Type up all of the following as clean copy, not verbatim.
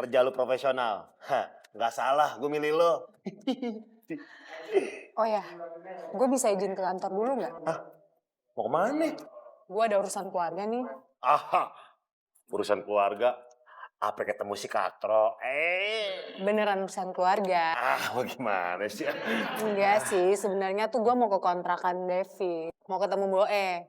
kerja lu profesional. Hah, nggak salah gue milih lo. Oh ya, gue bisa izin ke kantor dulu nggak? Hah, mau kemana? Gue ada urusan keluarga nih. Aha, urusan keluarga. Apa ketemu si Katro? Beneran urusan keluarga. Bagaimana sih? Enggak sih, sebenarnya tuh gue mau ke kontrakan Devi. Mau ketemu Boe.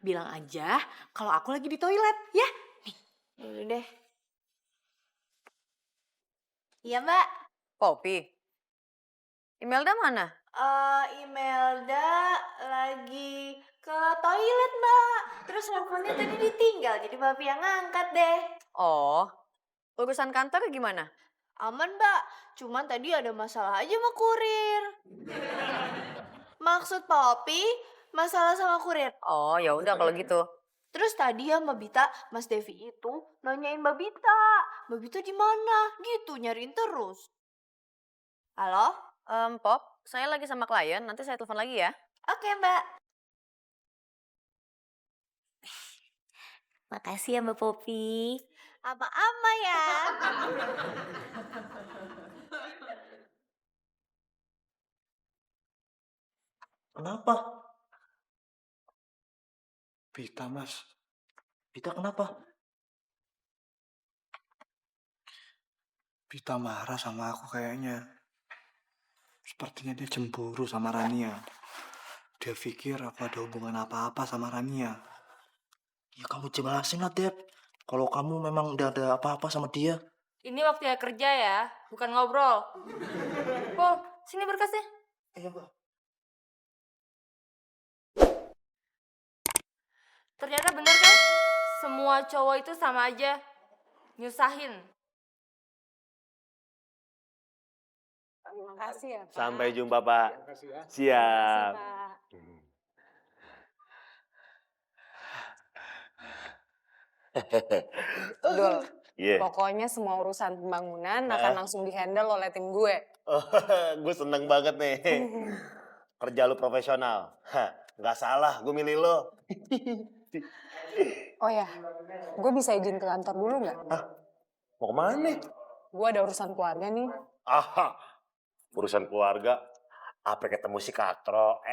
Bilang aja kalau aku lagi di toilet, ya? Nih, dulu deh. Iya, Mbak. Popi. Imelda mana? Imelda lagi ke toilet, Mbak. Terus handphonenya tadi ditinggal, jadi Papi yang ngangkat deh. Oh, urusan kantor gimana? Aman, Mbak. Cuman tadi ada masalah aja sama kurir. Maksud Papi, masalah sama kurir. Oh, ya udah kalau gitu. Terus tadi ya Mbak Bita, Mas Devi itu nanyain Mbak Bita. Mbak Bita di mana? Gitu, nyariin terus. Halo? Pop, saya lagi sama klien, nanti saya telepon lagi ya. Oke, Mbak. Makasih ya Mbak Popi. Ama-ama ya. Kenapa? Vita, Mas. Vita kenapa? Vita marah sama aku kayaknya. Sepertinya dia cemburu sama Rania. Dia pikir aku ada hubungan apa-apa sama Rania. Ya kamu jelasin lah, Dep. Kalau kamu memang udah ada apa-apa sama dia. Ini waktunya kerja ya, bukan ngobrol. Pol, sini berkasnya. Iya, Mbak. Ternyata bener kan? Semua cowok itu sama aja. Nyusahin. Terima kasih ya, Pak. Sampai jumpa, Pak. Terima Siap. kasih, Pak. Dul, Iya. pokoknya semua urusan pembangunan akan langsung di-handle oleh tim gue. Gue seneng banget nih. Kerja lu profesional. Hah, nggak salah gue milih lo. Oh ya, gue bisa izin ke kantor dulu nggak? Mau kemana? Gue ada urusan keluarga nih. Aha, urusan keluarga. Apa ketemu si Katro?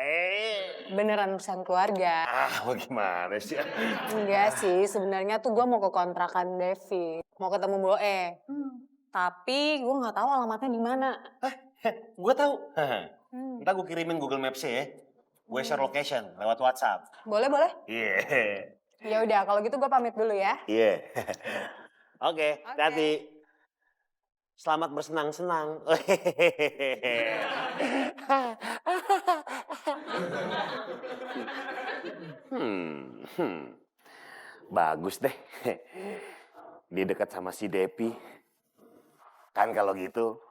Beneran urusan keluarga. Bagaimana sih? Enggak sih, sebenarnya tuh gue mau ke kontrakan Devi. Mau ketemu Boe. Tapi gue nggak tahu alamatnya di mana. Gue tahu. Ntar gue kirimin Google Maps ya. Gue share location lewat WhatsApp. Boleh, boleh? Iya. Ya udah, kalau gitu gue pamit dulu ya. Iya. Oke, hati-hati. Selamat bersenang-senang. Bagus deh. Dia dekat sama si Depi. Kan kalau gitu,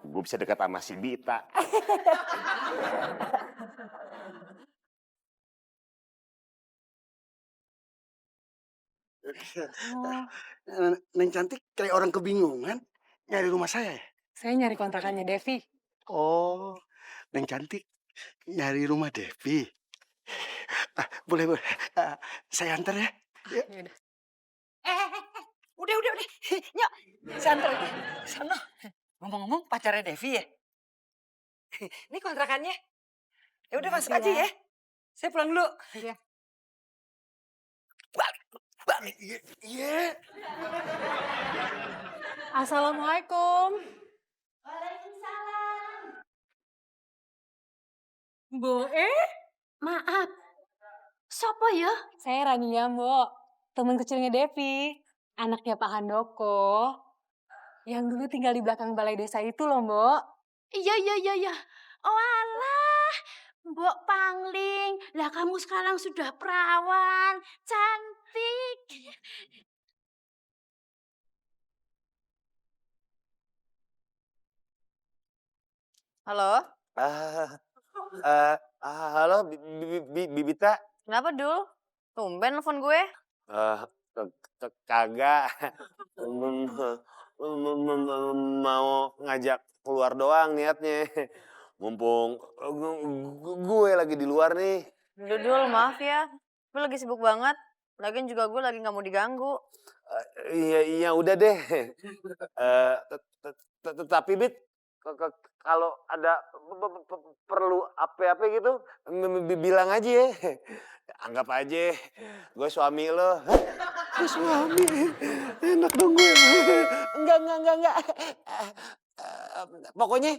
gue bisa dekat sama si Bita. Neng cantik kayak orang kebingungan nyari rumah saya ya? Saya nyari kontrakannya Devi. Oh, Neng cantik nyari rumah Devi. Boleh, boleh. Saya antar ya. Yaudah. Udah. Nyok, santai. Sana. Ngomong-ngomong pacarnya Devi ya? Ini kontrakannya. Ya udah masuk aja ya. Saya pulang dulu. Iya. Balik. Iya. Assalamualaikum. Waalaikumsalam. Boe? Maaf. Siapa ya? Saya Rania, Mbok. Temen kecilnya Devi. Anaknya Pak Handoko. Yang dulu tinggal di belakang balai desa itu loh, Mbok. Iya. Oh alah, Mbok Pangling. Lah kamu sekarang sudah perawan, cantik. Halo? Halo, Bibita. Kenapa, Dul? Tumben nelfon gue. Kagak. Mau ngajak keluar doang niatnya. Mumpung gue lagi di luar nih. Dul, maaf ya. Gue lagi sibuk banget. Lagian juga gue lagi nggak mau diganggu. Iya, iya udah deh. Tapi Bit, kalau ada perlu apa-apa gitu, bilang aja ya. Anggap aja gue suami lo. Hah? Gue suami? Enak dong gue. Enggak. Pokoknya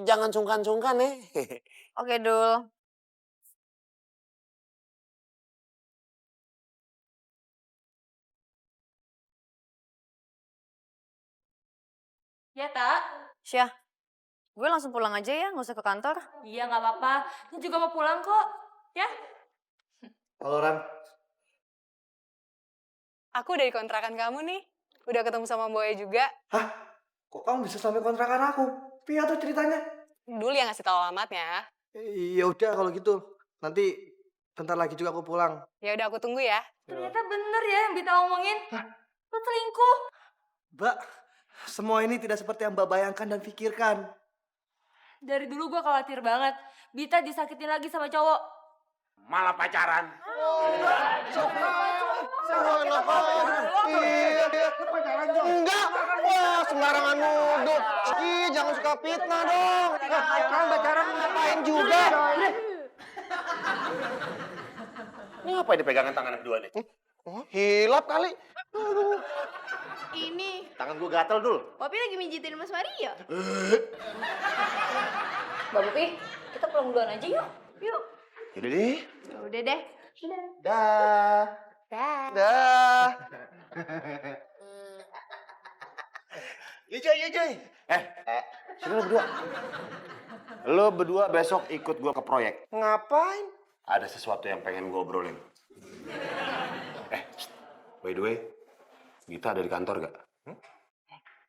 jangan sungkan-sungkan ya. Oke, Dul. Ya, Tak? Syah, gue langsung pulang aja ya, nggak usah ke kantor. Iya, nggak apa-apa. Ini juga mau pulang kok. Ya? Halo Ran. Aku udah di kontrakan kamu nih. Udah ketemu sama Boy juga. Hah? Kok kamu bisa sampai kontrakan aku? Piye tuh ceritanya? Dulu yang ngasih tahu alamatnya. Ya udah kalau gitu. Nanti bentar lagi juga aku pulang. Ya udah aku tunggu ya. Ternyata bener ya yang Bita omongin. Lo selingkuh. Mbak, semua ini tidak seperti yang Mbak bayangkan dan pikirkan. Dari dulu gue khawatir banget. Bita disakitin lagi sama cowok. Malah pacaran. Enggak. Wah, sembarangan nuduh. Ih, jangan suka fitnah dong. Kan pacaran ngapain juga? Ini ngapain dipegangan tangan berdua nih? Oh, hilap kali. Ini, Tangan gue gatel dulu. Papi lagi mijitin Mas Maria. Mbak Bupi, kita pulang duluan aja yuk. Yuk. Yaudah deh. Ya udah deh. Dah. Dah. Dah. Iya Joy. Sini lo berdua. Lo berdua besok ikut gue ke proyek. Ngapain? Ada sesuatu yang pengen gue obrolin. Psst. By the way, Gita ada di kantor gak?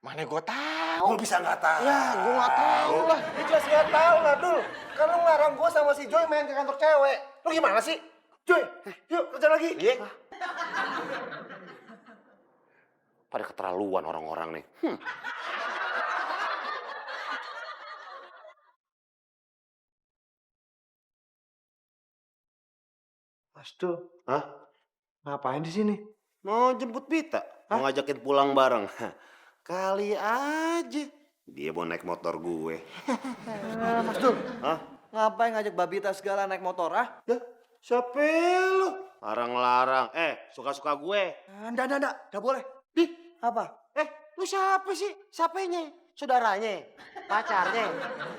Mana gue tahu. Lo bisa nggak tahu? Ya, gue nggak tahu lah. Dia jelas nggak tahu lah, Dul. Kan lu ngelarang gue sama si Joy main ke kantor cewek. Lu gimana sih? Joy, yuk kerja lagi. Iya. Pada keterlaluan orang-orang nih. Mas Dul, Hah? ngapain di sini? Mau jemput Bita? Mau ngajakin pulang bareng? Kali aja. Dia mau naik motor gue. Mas Dul, Hah? ngapain ngajak Babita segala naik motor, ah? Ya, siapa lu? Larang-larang. Suka-suka gue. Enggak boleh. Di, apa? Lu siapa sih? Siapanya? Saudaranya? Pacarnya?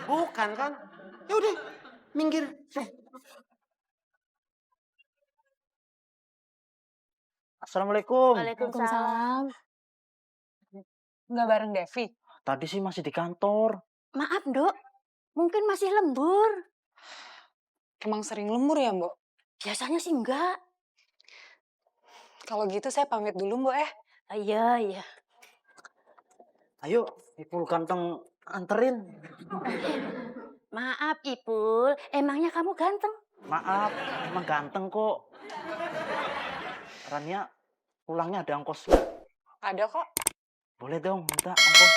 Bukan kan? Ya udah, minggir. Assalamualaikum. Waalaikumsalam. Nggak bareng Devi? Tadi sih masih di kantor. Maaf, Dok. Mungkin masih lembur. Emang sering lembur ya, Mbok? Biasanya sih enggak. Kalau gitu saya pamit dulu, Mbok. Iya. Ayo, Ipul Ganteng anterin. Maaf, Ipul. Emangnya kamu ganteng? Maaf, emang ganteng kok. Rania, pulangnya ada ongkos nggak? Ada kok. Boleh dong, minta ongkos.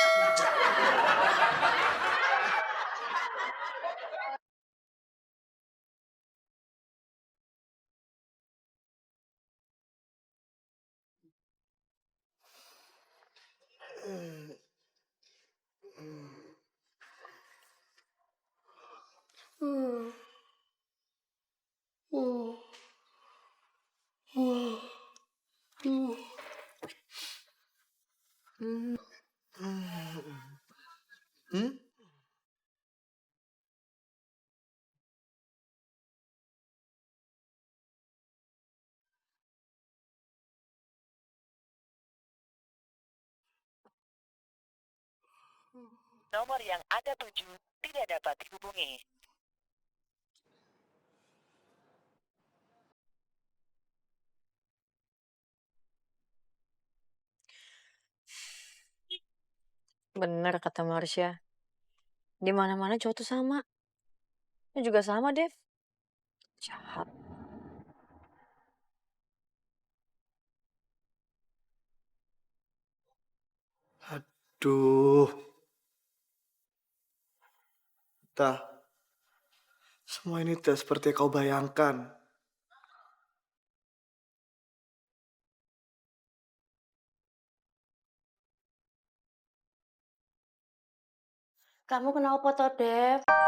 Nomor yang Anda tuju tidak dapat dihubungi. Bener kata Marsha. Di mana-mana cowok tuh sama. Ini juga sama, Dev. Jahat. Aduh. Semua ini tidak seperti yang kau bayangkan. Kamu kenapa foto Dev?